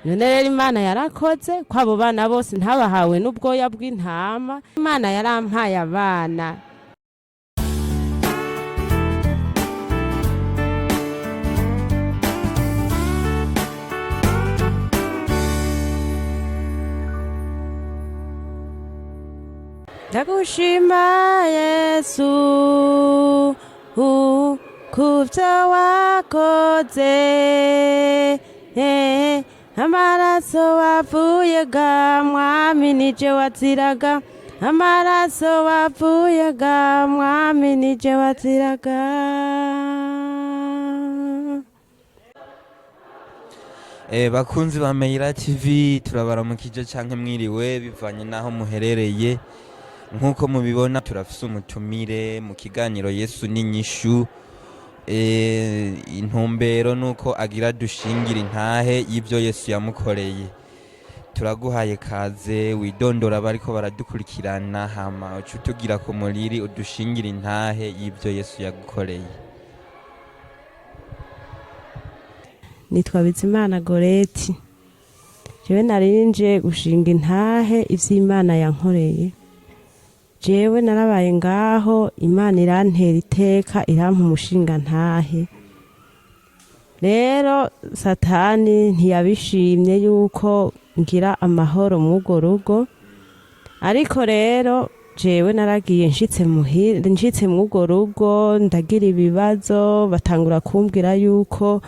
None rero Imana yarakoze ko abo bana bose ntabahawe n'ubwoya bw'intama. Imana yarampaye abana. Ndagushima Yesu kubyo wakoze, amaraso wavuye ga mwami nije waziraga, amaraso wavuye ga mwami nije waziraga. Bakunzi ba Meyira TV, turabaramukije canke mwiriwe bivanye naho muherereye. Nk'uko mubibona, turafise umutumire mu kiganiro Yesu n'inyishu. Intumbero nuko agira dushingira intahe y'ivyo Yesu yamukoreye. Turaguhaye kaze, widondora bariko baradukurikirana, hama uce utugira ku muriri udushingira intahe y'ivyo Yesu yagukoreye. Nitwa Bizimana Goreti. Jewe narinje gushinga intahe ivy'Imana yankoreye. Jewe narabaye ngaho, Imana irantera iteka, irampa umushinga ntahe. Rero Satani ntiyabishimye yuko ngira amahoro mw'urwo rugo. Ariko rero jewe naragiye, nshitse muhira, nshitse mw'urwo rugo ndagira ibibazo, batangura kumbwira yuko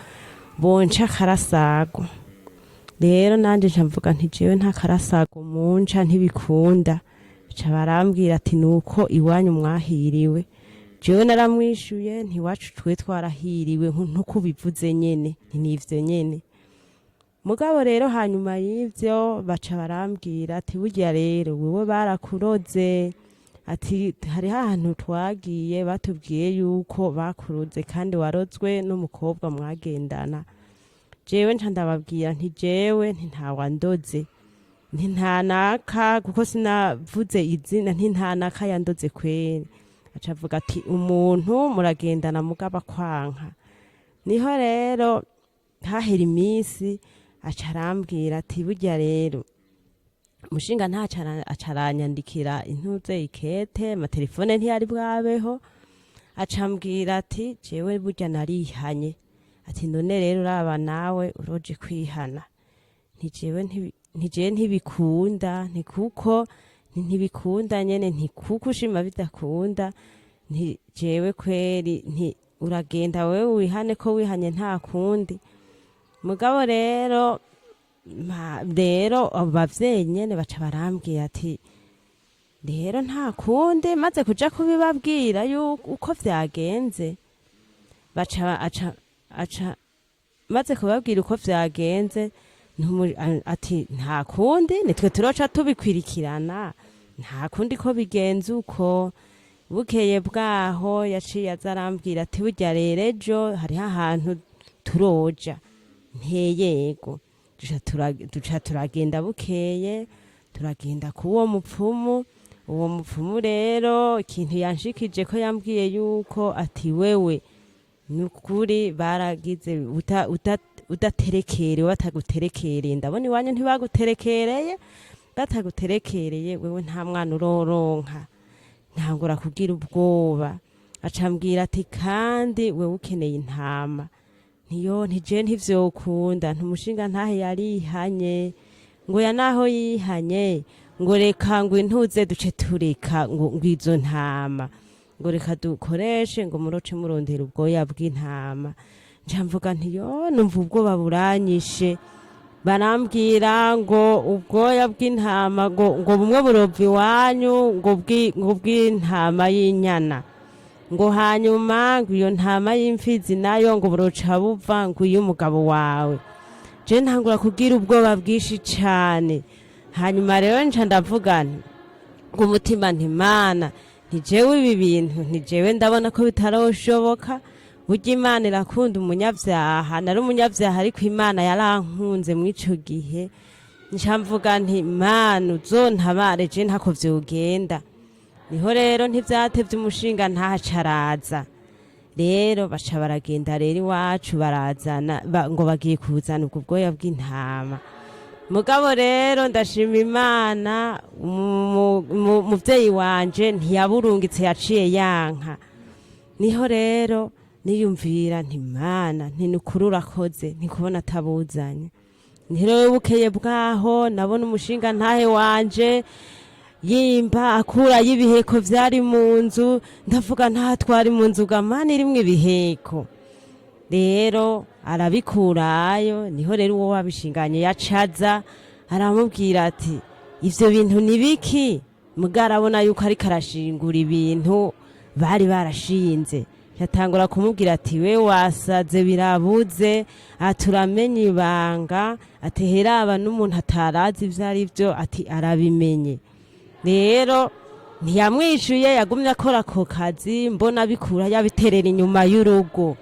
bonca akarasago. Rero nanje nca mvuga nti jewe nta karasago munca, ntibikunda. Ca barambwira ati nuko iwanyu mwahiriwe. Jewe naramwishuye nti iwacu twe twarahiriwe nkuko ubivuze nyene, nti nivyo nyene. Mugabo rero hanyuma y'ivyo baca barambwira ati burya rero wewe barakuroze, ati hariho ahantu twagiye batubwiye yuko bakuroze kandi warozwe n'umukobwa mwagendana. Jewe nca ndababwira nti jewe nti ntawandoze, nti ntanaka, kuko sinavuze izina, nti ntanaka yandoze kweri. Aca avuga ati umuntu muragendana mugabo akwanka. Niho rero hahera iminsi, aca arambwira ati burya rero umushinga ntaco, aca aranyandikira intuze ikete, amatelefone ntiyari bwabeho. Aca ambwira ati jewe burya narihanye, ati none rero uraba nawe uroje kwihana. Nti jewe nti jewe ntibikunda, nti kuko ntibikunda nyene, nti kuko ushima bidakunda, nti jewe kweri nti uragenda wewe wihane ko wihanye nta kundi. Mugabo rero rero abo bavyeyi nyene baca barambwira ati rero nta kundi. Maze kuja kubibabwira yuko uko vyagenze, baca aca maze kubabwira uko vyagenze, ati nta kundi, nitwe turoca tubikwirikirana, nta kundi ko bigenze uko. Bukeye bwaho yaciye aza arambwira ati burya rero ejo hariho ahantu turoja. Nteyego, duca turagenda. Bukeye turagenda k'uwo mupfumu. Uwo mupfumu rero ikintu yanshikije ko yambwiye yuko ati wewe nukuri baragize udaterekerewe, bataguterekereye, ndabona iwanyu ntibaguterekereye, bataguterekereye wewe nta mwana uroronka. Ntangura kugira ubwoba. Acambwira ati kandi wewe ukeneye intama. Ntiyo ntije, ntivyokunda, ntumushinga ntahe yarihanye. Ngo ya naho yihanye, ngo reka ngo intuze duce tureka ngo izo ntama, ngo reka dukoreshe, ngo muroce murondera ubwoya bw'intama. Nca mvuga nti yo, numva ubwoba buranyishe. Barambwira ngo ubwoya bw'intama ngo bumwe burova iwanyu, ngo bw'intama y'inyana, ngo hanyuma ngo iyo ntama y'imfizi nayo ngo buroca buva ngo iy'umugabo wawe. Je ntangura kugira ubwoba bwinshi cane. Hanyuma rero nca ndavuga nti umutima nti Mana, ntijewe ibi bintu, ntijewe ndabona ko bitaroshoboka. Burya Imana irakunda umunyabyaha, nari umunyabyaha ariko Imana yarankunze. Mw'ico gihe nca mvuga nti Mana uzontabare, je ntako vyogenda. Niho rero ntivyatevye, umushinga ntacaraza. Rero baca baragenda rero iwacu barazana ngo bagiye kuzana ubwo bwoya bw'intama. Mugabo rero ndashima Imana, umuvyeyi wanje ntiyaburungitse, yaciye yanka. Niho rero niyumvira nti: "Mana, nti nukuri urakoze, ntikubona atabuzanye." Niho rero bukeye bwaho nabona umushinga ntahe wanje yimba akurayo ibiheko vyari mu nzu. Ndavuga: "Nta twari mu nzu gamana irimwo ibiheko." Rero arabikurayo. Niho rero uwo wabishinganye yacaza aramubwira ati: "Ivyo bintu ni biki?" Muga arabona yuko ariko arashingura ibintu bari barashinze. Yatangura kumubwira ati: "We wasaze, birabuze." Ati: "Uramenye ibanga." Ati: "Heraba n'umuntu atarazi ivyo ari vyo." Ati: "Arabimenye." Rero ntiyamwishuye, yagumye akora ako kazi. Mbona abikura yabiterera inyuma y'urugo.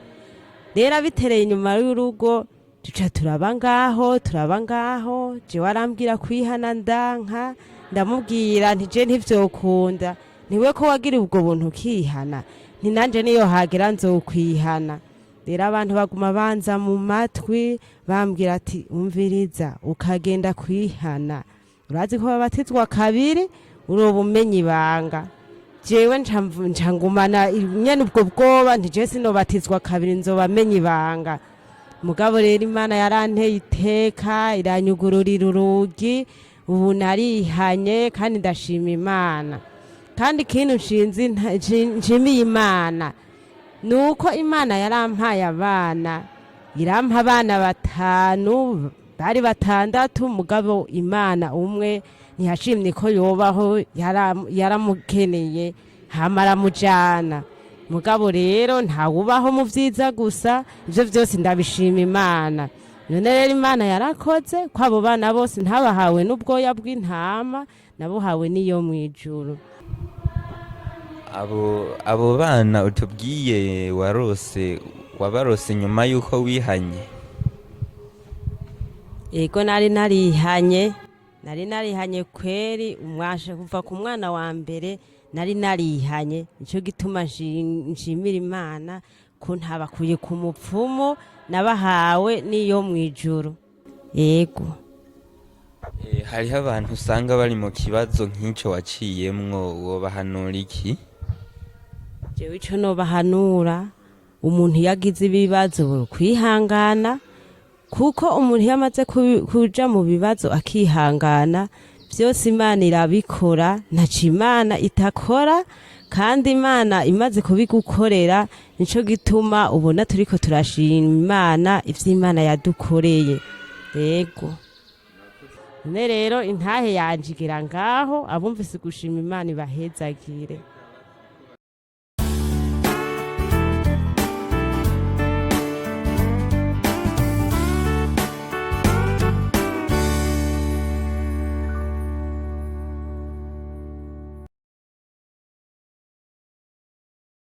Rero abitereye inyuma y'urugo, duca turaba ngaho, turaba ngaho. Jewe arambwira kwihana, ndanka. Ndamubwira nti: "Je ntivyokunda. Niwe ko wagira ubwo buntu ukihana, nti nanje niyo hagera nzokwihana." Rero abantu baguma banza mu matwi bambwira ati: "Umviriza, ukagenda kwihana, urazi ko babatizwa kabiri, uroba umenya ibanga." Jewe nca ngumana nyene ubwo bwoba, nti: "Je sinobatizwa kabiri, nzoba menya ibanga." Mugabo rero Imana yaranteye iteka, iranyugururira urugi. Ubu narihanye kandi ndashima Imana. Kandi ikintu nshinzi nshimiye Imana ni uko Imana yarampaye abana, irampa abana batanu. Bari batandatu, mugabo Imana umwe ntiyashimye ko yobaho, yaramukeneye hama aramujana. Mugabo rero ntawubaho mu vyiza gusa, ivyo vyose ndabishima Imana. None rero Imana yarakoze ko abo bana bose ntabahawe n'ubwoya bw'intama, nabuhawe n'iyo mw'ijuru. Abo bana utubwiye warose, wabarose nyuma y'uko wihanye? Ego, nari narihanye, nari narihanye kweri. Umwasha kuva ku mwana wa mbere nari narihanye. Nico gituma nshimira Imana ko ntabakuye ku mupfumu, nabahawe n'iyo mw'ijuru, yego. Hariho abantu usanga bari mu kibazo nk'ico waciyemwo, wobahanura iki? Jewe ico nobahanura, umuntu iyo agize ibibazo kwihangana, kuko umuntu iyo amaze kuja mu bibazo akihangana, vyose Imana irabikora. Ntaco Imana itakora. Kandi Imana imaze kubigukorera, nico gituma ubona turiko turashima Imana ivyo Imana yadukoreye. Yego, none rero intahe yanje igira ngaho. Abumvise gushima, Imana ibahezagire.